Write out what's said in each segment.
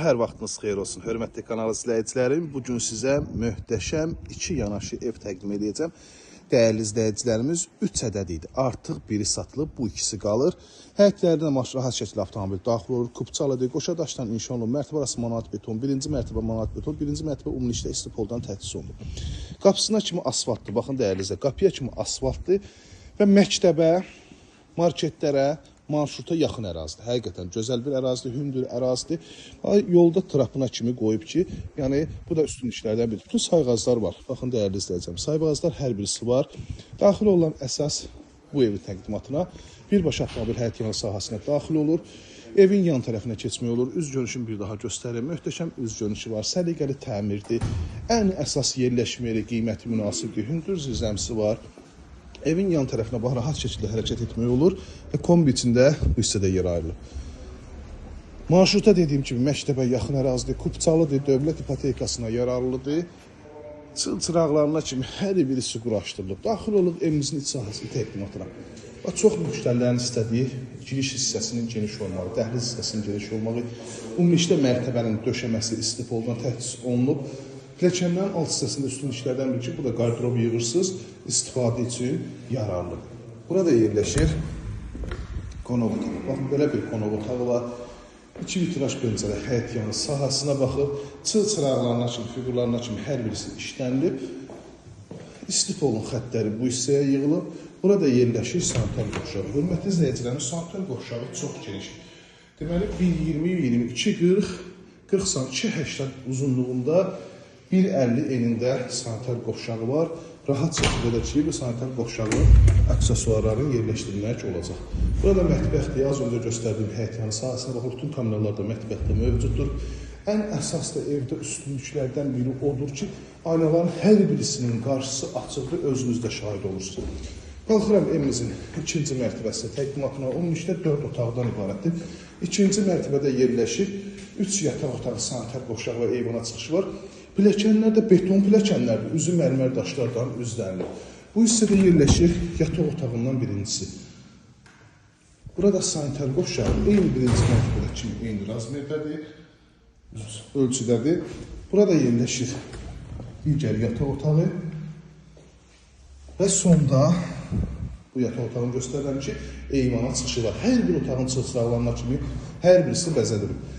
Hər vaxtınız xeyir olsun, hörmətli kanal izləyicilərim. Bu gün sizə möhtəşəm iki yanaşı ev təqdim edəcəm. Dəyərli izləyicilərimiz, 3 ədəd idi. Artıq biri satılıb, bu ikisi qalır. Həyətlərinə rahat şəkildə avtomobil daxil olur. Kupçalıdır, qoşa daşdan inşa olunub, mərtəbə arası monat beton, birinci mərtəbə monat beton, birinci mərtəbə ümumilikdə istipoldan təchiz olunub. Qapısına kimi asfaltdır, baxın dəyərli izləyicilər, qapıya kimi asfaltdır və məktəbə, marketlərə, marşruta yaxın ərazidir. Həqiqətən gözəl bir ərazidir, hündür ərazidir. Yolda trapına kimi qoyub ki, yəni bu da üstünlüklərdən biri. Bütün sayğaclar var. Baxın dəyərli izləyicilər, sayğaclar hər birisi var. Daxil olan əsas bu evin təqdimatına birbaşa avtomobil həyət yanı sahəsinə daxil olur. Evin yan tərəfinə keçmək olur. Üz görünüşünü bir daha göstərim. Möhtəşəm üz görünüşü var. Səliqəli təmirdir. Ən əsas yerləşmə yeri, qiyməti münasibdir. Hündür zirzəmisi var. Evin yan tərəfinə bax, rahat şəkildə hərəkət etmək olur və kombi içində bu hissədə yer ayrılıb. Marşruta dediyim kimi məktəbə yaxın ərazidir, kupçalıdır, dövlət ipotekasına yararlıdır. Çıl çıraqlarına kimi hər birisi quraşdırılıb. Daxil olub evimizin iç sahəsini təqdimatına. Bax, çox müştərilərin istədiyi giriş hissəsinin geniş olmağı, dəhliz hissəsinin geniş olmağı, ümumilikdə mərtəbənin döşəməsi istipoldan təchiz olunub. Pilləkənlərin alt hissəsində üstünlüklərdən biri ki, bu da qardırob yığırsınız, istifadə üçün yararlıdır. Burada yerləşir qonaq otağı. Baxın, belə bir qonaq otağı var. İki vitraj pəncərə həyət yanı sahəsinə baxır. Çıl çıraqlarına kimi, fiqurlarına kimi hər birisi işlənilib. İstipolun xəttləri bu hissəyə yığılıb. Burada yerləşir sanitar qovşağı. Hörmətli izləyicilərimiz, sanitar qovşağı çox geniş. Deməli, 1,20, 22, 40, 40 sant, 2,80 uzunluğunda 1,50 enində sanitar qovşağı var. Rahat şəkildə də ki, bu sanitar qovşağı aksesuarların yerləşdirilmək olacaq. Burada mətbəxdir. Az öncə göstərdiyim həyət yanı sahəsinə baxır. Bütün kommunallarda mətbəx də mövcuddur. Ən əsas da evdə üstünlüklərdən biri odur ki, aynaların hər birisinin qarşısı açıqdır, özünüz də şahid olursunuz. Qalxıram evimizin ikinci mərtəbəsi təqdimatına. Ümumilikdə 4 otaqdan ibarətdir. İkinci mərtəbədə yerləşir 3 yataq otağı, sanitar qovşağı və eyvana çıxışı var. Pilləkənlər də beton pilləkənlərdir, üzü mərmər daşlardan üzlənilib. Bu hissədə yerləşir yataq otağından birincisi. Burada sanitar qovşağı eyni birinci mərtəbədə kimi eyni razmerdədir, ölçüdədir. Burada yerləşir digər yataq otağı və sonda bu yataq otağını göstərirəm ki, eyvana çıxışı var. Hər bir otağın çılçıraqlarına kimi hər birisi bəzədilib.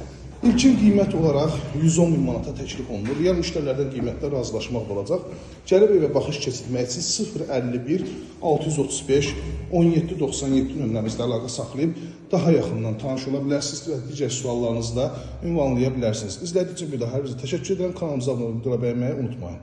İlkin qiymət olaraq 110 min manata təklif olunur. Real müştərilərdən qiymətdə razılaşmaq olacaq. Gəlib evə baxış keçirmək üçün 051 635 17 97 nömrəmizlə əlaqə saxlayıb daha yaxından tanış ola bilərsiniz və digər suallarınızı da ünvanlaya bilərsiniz. İzlədiyiniz üçün bir daha hər birinizə təşəkkür edirəm. Kanalımıza abunə olmayı, bəyənməyi unutmayın.